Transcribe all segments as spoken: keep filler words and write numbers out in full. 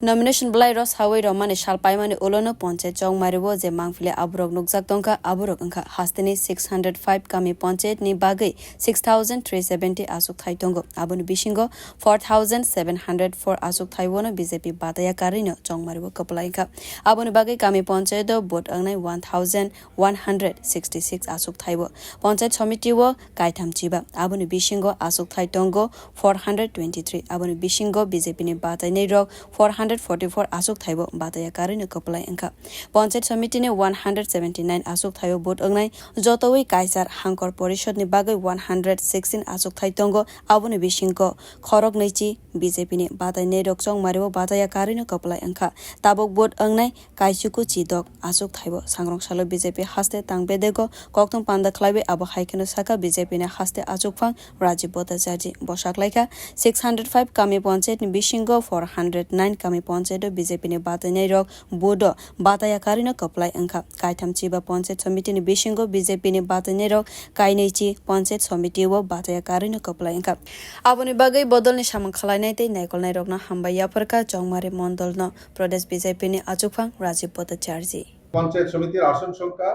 Nomination belai rw sawi rwmani sal paimani ulono ponchayat chongmario je mangpili aborok nukjak tongkha, aborok wngkha hasteni six hundred five kami ponchayat ni bagwi six thousand three seventy aswk thai tongo. Aboni bisingo four thousand seven hundred four aswk thaibono B J P bataya karwino chongmario kwplai wngkha. Aboni bagwi kami ponchayat o vote wngnai one thousand one hundred sixty six aswk thaibo. Ponchayat somiti o kaitham chiba, aboni bisingo aswk thai tongo four hundred twenty three, aboni bisingo B J P ni batainai rok four hundred forty four aswk thaibo bataya karwino kwplai wngkha. Ponchayat somiti ni one hundred seventy nine aswk thaio vote wngnai, jotowi kaisar hangkor porishod ni bagwi one hundred sixteen aswk thai tongo, aboni bisingo khorok nwichi B J P ni batainai rok chongmario bataya karwino kwplai wngkha. Tabuk vote wngnai kaisuku chidok aswk thaibo. Sangrong salo B J P haste tang bedego kokthum panda khlaiwi abo hai kheno saka B J P ni haste achukphang Rajiv Bhattacharjee. Bo saklaikha six hundred five kami ponchayat ni bisingo four hundred nine kami ponchayat o B J P ni batainai rok vote o bataya karwino kwplai wngkha. Kaitham chiba ponchayat somiti ni bisingo B J P ni batainai rok kainwi chi ponchayat somiti o bataya karwino kwplai wngkha. Aboni bagwi bodolni samung khwlainai tei naikolnai rokno hambai yapharkha Chongmari mondolno Pradesh B J P ni achukphang Rajiv Bhattacharjee. Panchayat সমিতির আসন সংখ্যা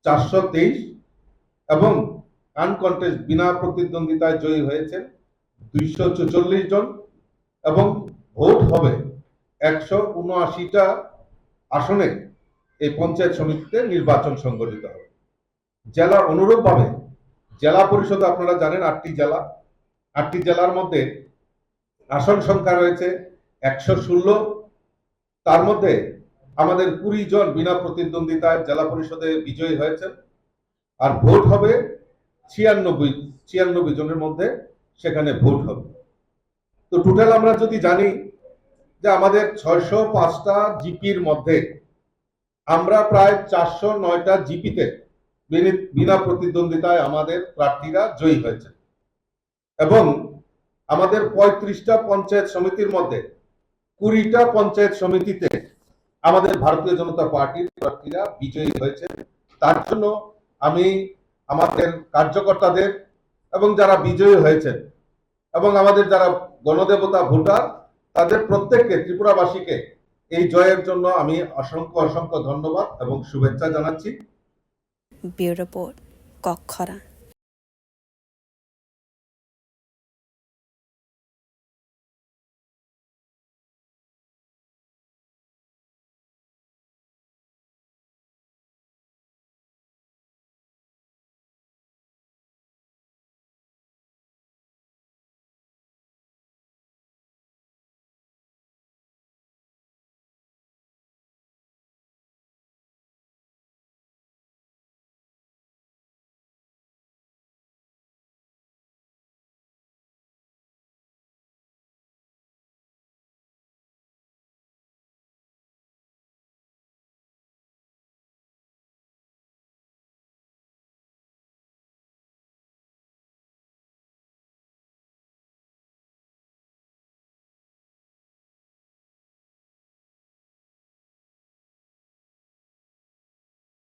চারশো তেইশ এবং আনকন্টেস্ট বিনা প্রতিদ্বন্দ্বিতায় জয়ী হয়েছেন দুইশো ছেচল্লিশ জন এবং ভোট হবে একশো উনআশিটা আসনে। এই পঞ্চায়েত সমিতিতে নির্বাচন সংগঠিত হবে। জেলা অনুরূপভাবে জেলা পরিষদ আপনারা জানেন আটটি জেলা, আটটি জেলার মধ্যে আসন সংখ্যা রয়েছে একশো ষোলো। তার মধ্যে আমাদের কুড়ি জন বিনা প্রতিদ্বন্দ্বিতায় জেলা পরিষদে বিজয়ী হয়েছেন। আর ভোট হবে ছিয়ানব্বই, ছিয়ানব্বই জনের মধ্যে সেখানে ভোট হবে। তো টোটাল আমরা যদি জানি যে আমাদের ছয়শো পাঁচটা জিপির মধ্যে আমরা প্রায় চারশো নয়টা জিপিতে বিনি-, বিনা প্রতিদ্বন্দ্বিতায় আমাদের প্রার্থীরা জয়ী হয়েছে এবং আমাদের পঁয়ত্রিশটা পঞ্চায়েত সমিতির মধ্যে কুড়িটা পঞ্চায়েত সমিতিতে আমাদের ভারতীয় জনতা পার্টির প্রার্থীরা বিজয়ী হয়েছে। তার জন্য আমি আমাদের কার্যকর্তাদের এবং যারা বিজয়ী হয়েছেন এবং আমাদের যারা গণদেবতা ভোটার, তাদের প্রত্যেককে, ত্রিপুরাবাসীকে এই জয়ের জন্য আমি অসংখ্য অসংখ্য ধন্যবাদ এবং শুভেচ্ছা জানাচ্ছি। Bureau Report, Kokkhorang.